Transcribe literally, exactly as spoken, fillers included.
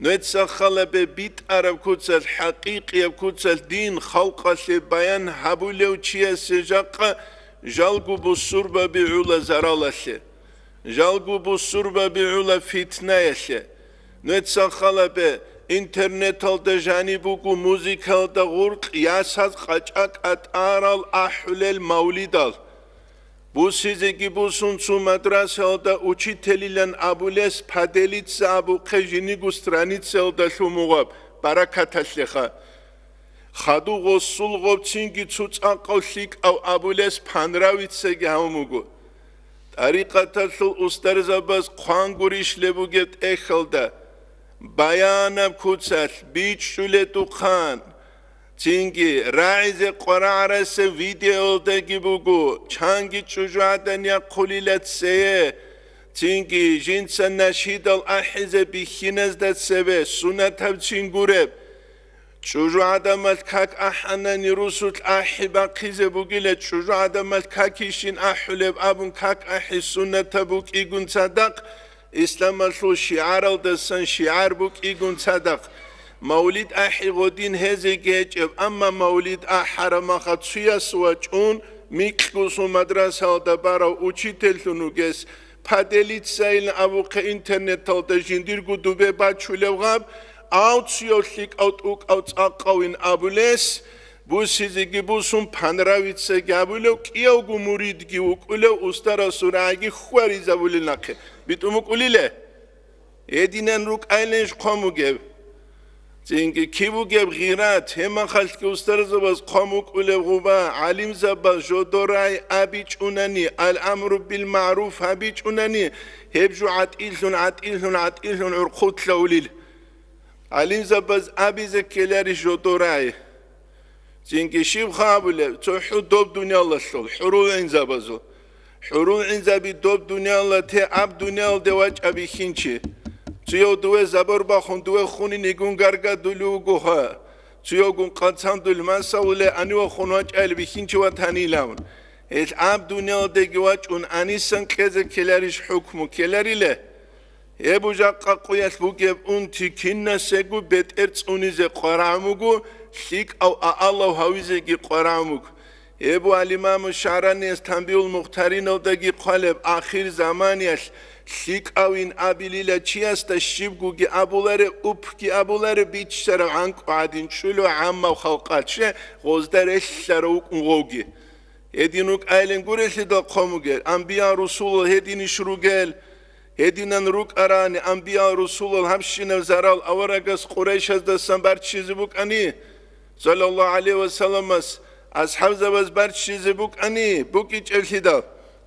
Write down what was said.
Нуеца халабе битӀараб куцалъ, хӀакъикъияб куцалъ дин халкъалъе баян гьабулев чиясе жакъа жалго бусурбаби гӀула заралалъе, жалго бусурбаби гӀула фитнаялъе. Нуеца халабе интернеталда жаниб буго музыкалда гъуркь ясаз къачӀа кӀатӀарал ахӀулел мавлидал. Бусизеги бусун цо мадрасаялда учителилан абулес поделиться абухъе жиниго страницаялда лъумугъаб баракаталъеха. Хадув гъосул гъобцинги цо цӀакъав лъикӀав абулес понравицаги гьавун буго. ТӀарикъаталъул устарзабаз хъван гурищ леб бугеб тӀехьалда, баянаб куцалъ бичӀчӀулетухъан, цинги рагӀизе къварагӀарасе видеолдаги буго, чанги чӀужугӀадан яхъулила цее, цинги жинца нашидал ахӀизе бихьиназда цебе сунатаб чин гуреб. ЧӀужугӀадамал как ахӀанани русулъ ахӀи бахъизе бугила, чӀужугӀадамал какищин ахӀулеб абун как ахӀи сунатаб букӀигун цадахъ, исламалъул шигӀаралдасан шигӀар букӀигун цадахъ. Мавлид ахӀи гъодин гьезеги гьечӀеб, амма мавлид ахӀараб маха цуяс вачӀун, микьгусун мадрасалда барав учительлъун вугес, поделиться-илан абухъе интернеталда жиндирго дубе бачулев гъаб, авцияв лъикӀав тӀукӀав цӀакъавин абулес, бусизеги бусун понравицаги абулев, кӀиявго муридги вукӀулев, устарасул рагӀиги хьваризабулел нахъе. БитӀун букӀулиле? Гьединан рукӀайилищ хъван бугеб? Цинги киб бугеб гъират, гьебмахалъги устарзабаз хъван букӀулеб гъуба, гӀалимзабаз жодорай абичӀунани, ал-амру бил-магӀруф гьабичӀунани, гьеб жо гӀатӀилъун, гӀатӀилъун, гӀатӀилъун гӀурхъулъа улил. ГӀалимзабаз абизе ккеларищ жодорай? Цинги щиб хабулеб, цохӀо доб дуниялалъул хӀурулгӀинзабазул. ХӀурулгӀинзаби доб дуниялалъе аб дуниялалде вачӀа бихьинчи. Цуяв дуве забор бахун дуве хунин йигун гаргадулев вуго гьа. Цуявгун къанцандул масавуле анивахун вачӀайил бихьинчи ватанилавун. Гьел аб дуниялалдеги вачӀун анисан кьезе ккеларищ хӀукму ккелариле? Гьеб жакъа къуялъ бугеб унти кинасего бетӀер цӀунизе къварагӀун буго, лъикӀав аалав гьавизеги къварагӀун буго. Гьеб алимаму ШагӀранияс Танбиул Мухтариналдаги хъвалеб, ахир заманиялъ лъикӀавин абилила чиясда щибгоги абулареб, упги абулареб, биччараб гӀанкӀу гӀадин чӀулев гӀаммав халкъалъе гъозда релълъарав вукӀун гъовги. Гьедин рукӀайилан гурелъидал хъван бугел, амбиял-русулал гьединищ ругел? Гьединан рукӀарани, амбиял-русулал гьабщинаб зарал аварагас Къурайшаздасан барччизе букӀани, саллаллагьу гӀалайгьи ва салламас асхӀабзабаз барччизе букӀани, букӀичӀеблъидал?